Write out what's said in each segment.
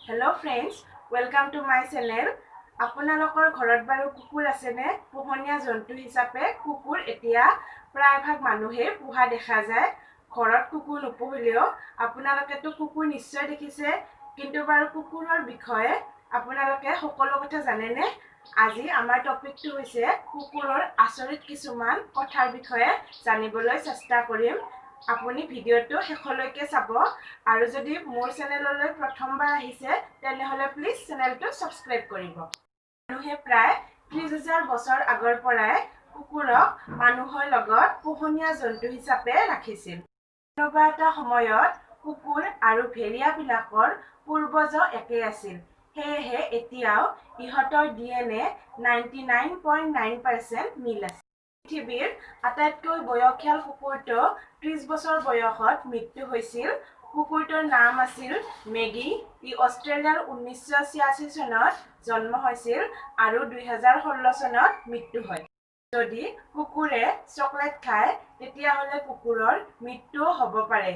Hello friends, welcome to my channel. আপোনালোকৰ ঘৰত বাৰু কুকুৰ আছেনে? পোহনীয়া জন্তু হিচাপে কুকুৰ এতিয়া প্ৰায়ভাগ মানুহেই পোহা দেখা যায়। ঘৰত কুকুৰ নুপুহিলেও আপোনালোকেতো কুকুৰ নিশ্চয় দেখিছে, কিন্তু বাৰু কুকুৰৰ বিষয়ে আপোনালোকে সকলো কথা জানেনে? আজি আমাৰ টপিকটো হৈছে কুকুৰৰ আচৰিত কিছুমান কথাৰ বিষয়ে জানিবলৈ চেষ্টা কৰিম। আপুনি ভিডিঅ'টো শেষলৈকে চাব আৰু যদি মোৰ চেনেললৈ প্ৰথমবাৰ আহিছে, তেনেহ'লে প্লিজ চেনেলটো ছাবস্ক্ৰাইব কৰিব। মানুহে প্ৰায় 30,000 বছৰ আগৰ পৰাই কুকুৰক মানুহৰ লগত পোহনীয়া জন্তু হিচাপে ৰাখিছিল। কোনোবা এটা সময়ত কুকুৰ আৰু ভেৰিয়াবিলাকৰ পূৰ্বজ একেই আছিল, সেয়েহে এতিয়াও ইহঁতৰ DNA 99.9% মিল আছে। পৃথিৱীৰ আটাইতকৈ বয়সীয়াল কুকুৰটো 30 বছৰ বয়সত মৃত্যু হৈছিল। কুকুৰটোৰ নাম আছিল মেগী। ই অষ্ট্ৰেলিয়াৰ 1986 চনত জন্ম হৈছিল আৰু 2016 চনত মৃত্যু হয়। যদি কুকুৰে চকলেট খায়, তেতিয়াহ'লে কুকুৰৰ মৃত্যুও হ'ব পাৰে।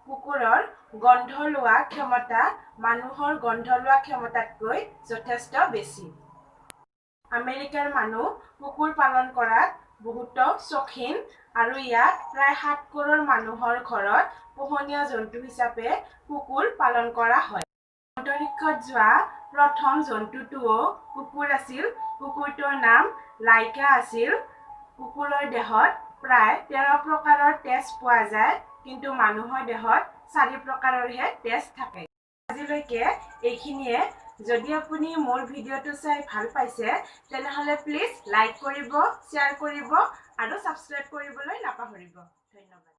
কুকুৰৰ গন্ধ লোৱা ক্ষমতা মানুহৰ গন্ধ লোৱা ক্ষমতাতকৈ যথেষ্ট বেছি। আমেৰিকাৰ মানুহ কুকুৰ পালন কৰাত বহুতো চৌখিন আৰু ইয়াত প্ৰায় 7 কৰোৰ মানুহৰ ঘৰত পোহনীয়া জন্তু হিচাপে কুকুৰ পালন কৰা হয়। অন্তৰীক্ষত যোৱা প্ৰথম জন্তুটোও কুকুৰ আছিল। কুকুৰটোৰ নাম লাইকা আছিল। কুকুৰৰ দেহত প্ৰায় 13 প্ৰকাৰৰ তেজ পোৱা যায়, কিন্তু মানুহৰ দেহত চাৰি প্ৰকাৰৰহে তেজ থাকে। আজিলৈকে এইখিনিয়ে। যদি আপুনি মোৰ ভিডিঅ'টো চাই ভাল পাইছে, তেনেহ'লে প্লিজ লাইক কৰিব, শ্বেয়াৰ কৰিব আৰু ছাবস্ক্ৰাইব কৰিবলৈ নাপাহৰিব। ধন্যবাদ।